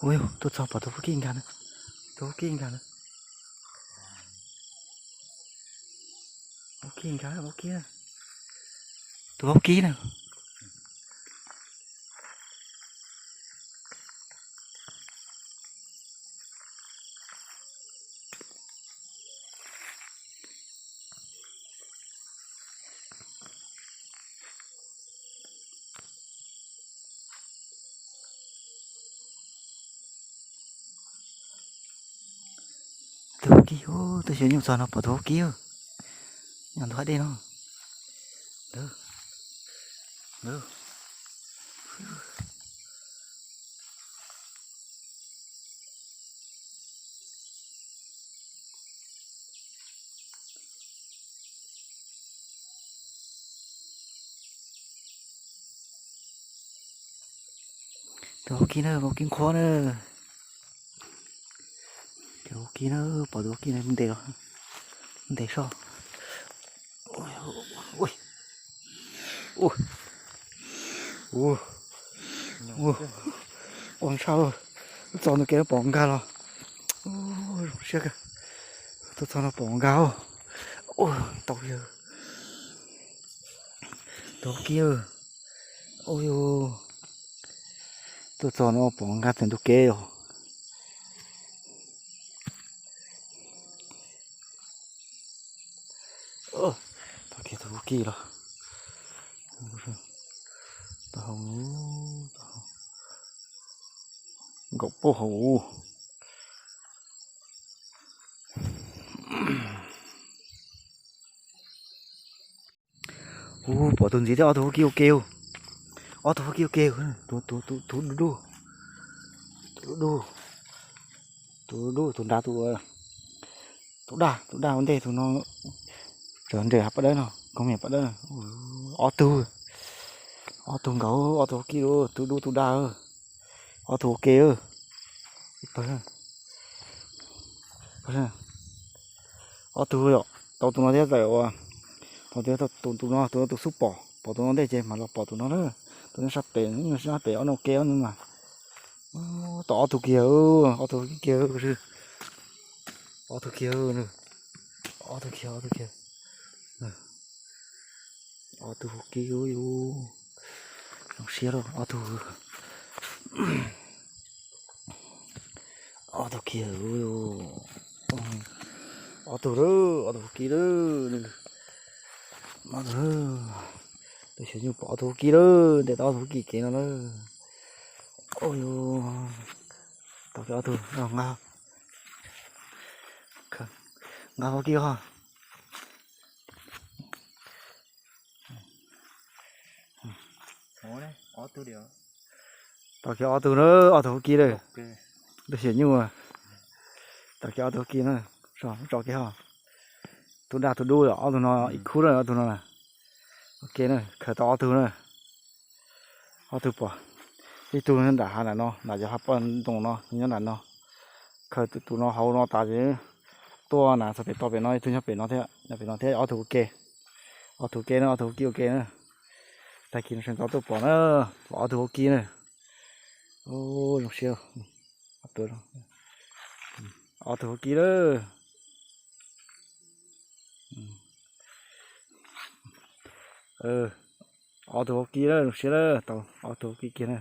Ua, tuaj txog pom tus vaub kib nkag na. Tus vaub kib nkag na. Vaub kib nkag, vaub kib na. Tus vaub kib na. Tus vaub kib, tuaj xyuas nyuj txog no pom tus vaub kib nyob ntug hav dej no. Tus vaub kib na, vaub kib nqhuab na. Tus vaub kib na, pom tus vaub kib na ntes, ntes soj. Ua, ua ntshai, txog ntug kev no pom nkag los. Zoo siab kawg, tuaj txog no pom nkag. Ua, tau yawg, tus vaub kib. Ua, tuaj txog no pom nkag txog ntug kev os. Tau kiag tus vaub kib los. Tau hau, nkaum pub hauv. Ua, pom tus ntxiv thiab, ob tug vaub kib ua ke. Ob tug vaub kib ua ke, tus, tus, tus, tus dub dub, tus dub dub, tus dub dub, tus nrad tus, tus daj, tus daj ua ntej, tus no tseem nres hav paj dawb no, koob meem paj dawb. Ob tug, ob tug nkaus, ob tug vaub kib, tus dub tus daj, ob tug ua ke. Ob tug yom, tau tus no thiab tawm ua, tau tus, tus no, tus no tus xub pom, pom tus no ntej ces mam los pom tus no na. Tus no sab pem, sab pem ob no ua ke ob no mas. Tau ob tug kiag, ob tug kiag, ob tug kiag, ob tug kiag, ob tug kiag. Ob tug vaub kib, zoo siab lauj, ob tug, ob tug kiag, ob tug, ob tug vaub kib lawm. Ob tug, tus xyov nyuj pom ob tug vaub kib lawm, ntes tau ob tug vaub kib kev no lawm. Ua, tau kiag ob tug, nqa, nqa vaub kib os. Tau kiag ob tug na, ob tug vaub kib lawm. Tus xyov nyuj, tau kiag ob tug vaub kib na, tso kiag ho. Tus daj tus dub, ob tug no ib khub na, ob tug no na. Ok na, khaws tau ob tug na. Ob tug pom, ib tug nyob nram hav nram no, nram cov hav paj ntoo no, nyob nram no. Khaws tus no hauv no tas ces tuaj na, txog pem toj pem no, ib tug nyob pem no thiab, nyob pem no thiab, ob tug ua ke. Ob tug ua ke na, ob tug vaub kib ua ke na. Tag kis no sawv ntxov tuaj pom na, pom ob tug vaub kib na. Zoo siab. Ob tug vaub kib lawm. Ob tug vaub kib lawm, zoo siab lawm, tau ob tug vaub kib kiag na.